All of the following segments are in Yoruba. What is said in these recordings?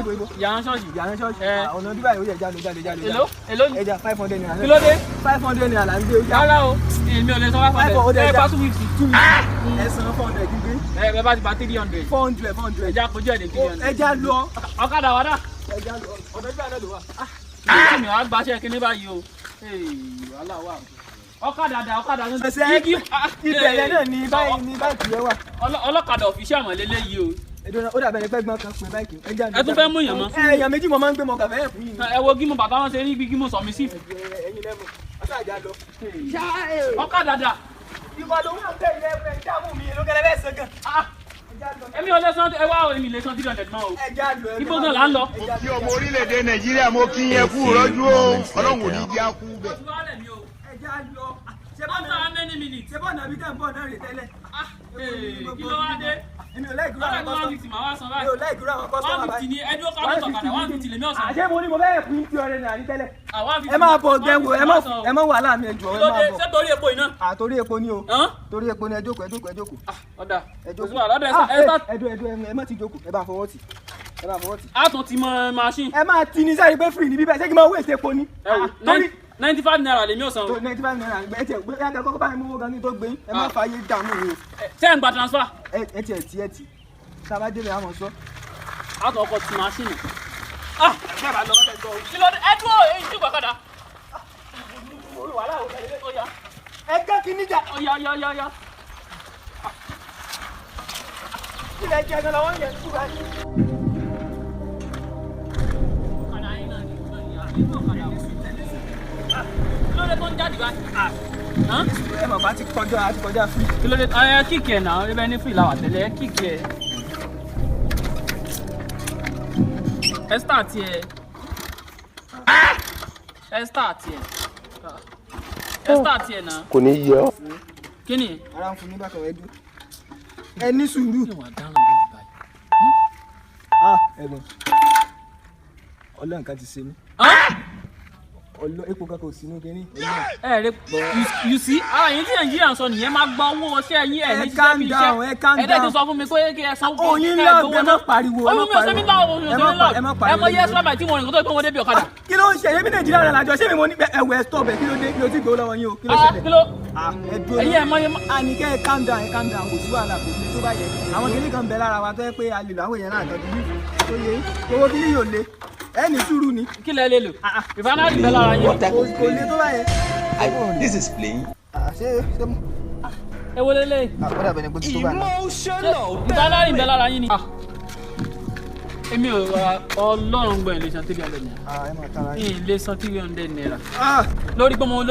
Ibo, ibo? Ìyànà ṣọ́ọ̀ṣì. Ìyànà ṣọ́ọ̀ṣì. Ẹ. Ah, ọ̀nà bíbá yìí, ó yẹ jálọ, jálọ, jálọ. Èló, èló ni? Ẹja 500 naira. Kí ló dé? 500 naira là ń gbé, ó yá. Rárá o, èmi ò lè san 500. Five hundred. Ẹ gba 250. Ẹ san 400 kí n gbé. Ẹ bá ti gba 300. 400, 400. Ẹja kojú ẹ̀ dé 300. Ẹja lọ. Ọ̀kadà wà dà. Ẹja lọ, ọ̀nà bíbá náà ló wà. Kí mi wàá gbaṣẹ́ kíní báyìí o? Wàhálà wà. Ọ̀kadà dà, ọ̀kadà ní. Ẹsẹ̀ Igi ibẹ̀ yẹn náà ní báyìí ní báyìí yẹn wà. Ọlọ́kadà ọ̀fíṣẹ́ àmọ́ lélẹ́yìí o. Ẹ̀dùn, ó dàbẹ̀ ní pẹ́gbọ́n kan pé báyìí ẹja. Ẹ tún fẹ́ mú èèyàn mọ́. Ẹ èèyàn méjì mo máa ń gbé mọ kàfẹ́ ẹ̀ fún yìí ni. Ẹ wo gímù bàtà wọn ṣe ní ibi gímù sọmi sí. Ẹ̀yin lẹ́mu ọ̀sán àjà lọ. Ọ̀kadà dà. Ìwà ló wà bẹ́ẹ̀ yẹn, ẹ̀ dààmú mi ló kẹlẹ́ bẹ́ẹ̀ sàn gan. Ẹja lọ. Èmi ò lè san, ẹ wá o, èmi lè san 300 mọ́ o. Ẹja lọ. Ibo gan là ń lọ? Ẹja Kí lọ. ọmọ orílẹ̀-èdè Nàìjíríà, mo kí yẹn kú rọ́jú o. Ọlọ́run ò ní jẹ́ á kú bẹ́ẹ̀. Ẹja lọ. Ṣé After bọ́ọ̀nà how many minutes? ṣé bọ́ọ̀nà bí tẹ̀ ń bọ̀ náà rè tẹ́lẹ̀? Ah, kí ló wá dé? Èmi ò láìkúrò Lọ́dà àwọn ní one customer. fifty màá wá san Mi ò báyìí. láìkúrò àwọn One customer fifty báyìí. ni ẹdúró ká mọ́tò ọ̀kadà, 150 lèmi ọ̀sán. Àṣé mo ní mo fẹ́ fún tí ọ̀rẹ́ náà ní tẹ́lẹ̀. Ah, 150. Ẹ máa bọ̀ gẹ̀wò, ẹ má Kí ẹ má wà láàmì, ẹ jọ̀ọ́, ẹ ló máa dé? bọ̀. Ṣé torí epo iná? À, torí epo ni o. Hàn? Torí epo ni. Ẹ jókòó, ẹ jókòó, ẹ jókòó. Ah, ọ̀dà. Ẹ Kò sí jókòó. wàhálà. Ọ̀dà Ah, ẹ start. ẹ dúró, ẹ dúró, ẹ má ti jókòó, ẹ bá fọwọ́ tì. Ẹ bá fọwọ́ tì. A tún ti mọ machine. Ẹ máa ti ní sáré pé free ní bíbẹ̀, ṣé kí n máa waste epo ni? Ẹ wò, Torí ₦95 lèmi ọ̀sán o. tó 95 naira ẹ tiẹ̀ gbé yàtọ̀ kọ́kọ́ báyìí, mú owó gan ní tó gbé yín. Ẹ má fààyè dààmú mi o. Ṣé ẹ̀ ń gba transfer? Ẹ tiẹ̀ tí ẹ tì. Tá a bá délé, àmọ̀ sọ. A tún ọkọ̀ ti machine. Ah, Bẹ́ẹ̀ bá lọ bá tẹ̀ gbọ́. kí ló dé? Ẹ dúró, èyí tí gbàkadà. Ó yá, Ẹ gán kí níjà. ó yá, ó yá, ó yá, ó yá. Kí lẹ jẹ gan lọ́wọ́ yẹn kú báyìí. Ọ̀kadà yín náà ni ìgbà ọ̀kadà wò. Kí ló dé tó ń jáde báyìí? Hàn? Ẹ mọ̀ bá ti kọjá, àti kọjá free. Kí ló dé? Ẹ kick ẹ̀ náà, ẹ bẹ ní free làwà tẹ́lẹ̀, ẹ kick ẹ̀. Ẹ start ẹ̀. Ẹ start ẹ̀. Ẹ start ẹ̀ náà. Kò ní yẹ ọ. Kí ni? Ara ń fún mi bákan, ẹ dúró. Ẹ ní sùúrù. Ìwà dáràn lónìí báyìí. Ah, ẹ̀gbọ́n. Ọlọ́run kan ti ṣe mí. Hàn? Ọlọ́ epo kankan ò sínú kínní. Ẹ rẹ, you see, ara yín tí Nàìjíríà ń sọ nìyẹn, máa gba owó ọṣẹ yín, ẹ ní Ẹ ṣiṣẹ́ calm bí down, iṣẹ́. ẹ calm Ẹ dẹ́ ti down. sọ fún mi pé kí ẹ sanwó. Oyin ńlá ọgbẹ, ẹ má pariwo, ẹ má Oyún mi ò ṣe mí pariwo. láwọn, oyún Ẹ ò ṣe má mí láwọn. ẹ má Ẹ pariwo. mọ iye extra mile tí mo rìn kó tó gbé wọn débi ọ̀kadà. Kí ló ń ṣe? Èmi Nàìjíríà rẹ̀ lájọ ṣé mi mo ní ẹ̀wẹ̀ stop ẹ̀. Kí ló dé? Mi ò tí gbowó lọ́wọ́ yín o. Kí ló Ah, ṣẹlẹ̀? kí ló? Ah, ẹ dúró. Ẹ̀yin ẹ̀ mọ iye. A ní kẹ́ ẹ calm down, ẹ calm down, kò sí wàhálà, kò sí tó bá yẹ. Àwọn kìnìún kan bẹ lára wa tó yẹ pé a lè lọ àwọn èèyàn náà tọ́jú bí tó yẹ owó kí ni yóò le. Ẹ ní sùúrù ni. Kí lẹ lè lò? Refinery bẹ lára yín. Kò le tó bá yẹ. This is playing. Ah, ṣé mo. Ẹ wo lélẹ̀. Ó dàbẹ̀ ni pé tó bá náà. Refinery bẹ lára yín ni. Ah. Èmi ò ra Ọlọ́run gbọ́, ẹ̀ lè san 300 naira. Ah, ẹ máa tara yín. Ì lè san 300 naira. Ah, Lórí pé mo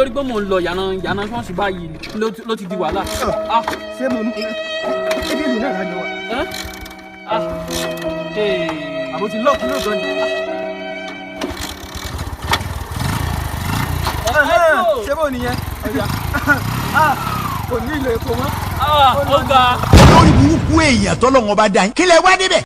ń lọ yànnà ṣọ́ọ̀ṣì báyìí ló ti di wàhálà. Ah, ṣé mo ebi ìlú náà lájọ wa? ẹ́? Ah. Ee. Àbò ti lọ́ọ̀kì lóòótọ́ ni. Ẹ Ṣé bò nìyẹn? Ah, kò ní ìlò epo mọ́. Ah, ó ga. Lórí burúkú èèyàn tọ́lọ́run ọba dá yín, kí lẹ wá débẹ̀?